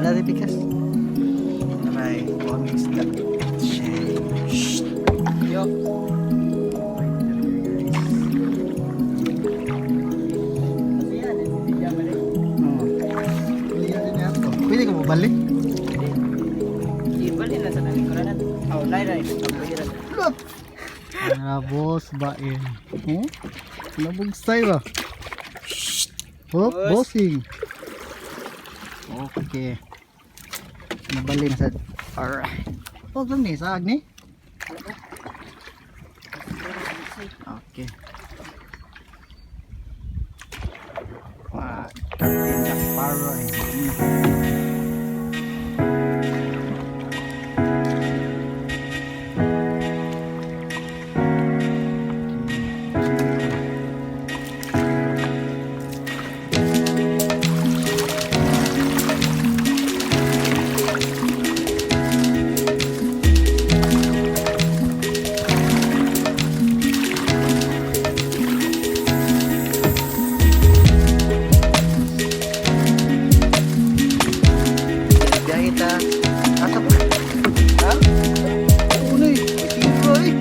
Ada rin pikas. Aray, buang isda. Shh. Yo. Kasi yan, hindi siya balik. Oh. Pwede ka balik? Ibalik na sa nalikuran. Oh, lai lai. Pagbihiran. Look! Ah, boss ba eh. Oh? Nabugsay ba? Oh, Boss. bossing. Okay. Nabali na sa. Alright. Oh, ni sa agni? Okay. Wah, Captain Jack Sparrow eh. Biyahe ta. Asa po? Ha? Oo na eh. May tiro eh.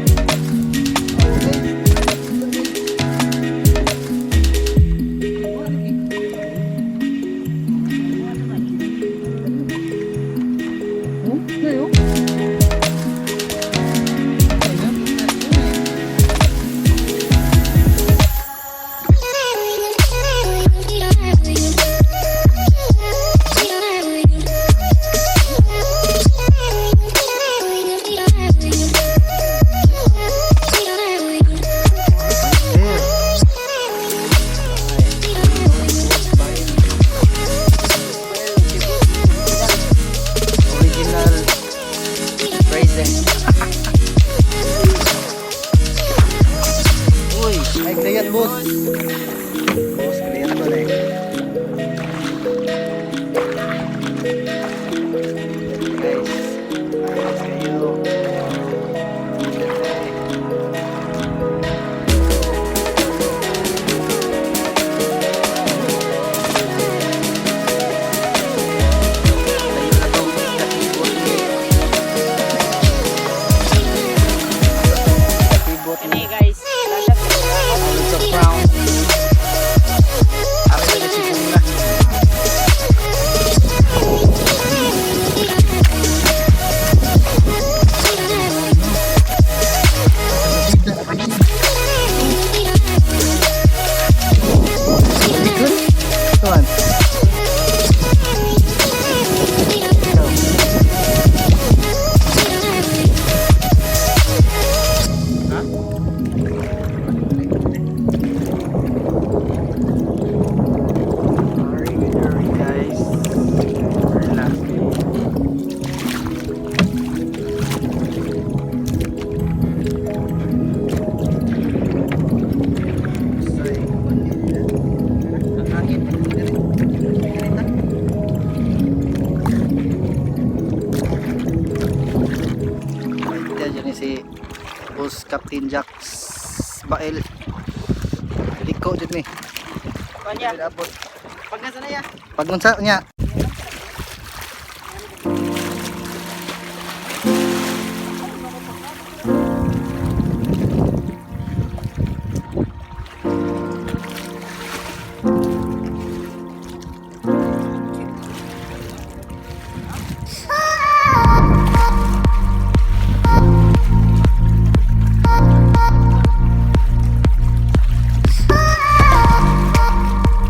Oo na eh. Oh, na yun. Ayun, yun eh. There. Original present. Uy, ay kliyat boss. Boss, kliyat ba eh. Guys, ayos kayo. Tayo na tong kakibot ni. Kakibot ni. Ini guys, lalat. Alon sa brown. Aray na si Bunga. Likod? Tuan. Ikaw. Sorry, sorry guys. Relax. Ang hangin. Dyan ni si Boss Captain Jack Bael. Liko dyan ni. Kanya. Pag nasa na ya. Pag unsa niya.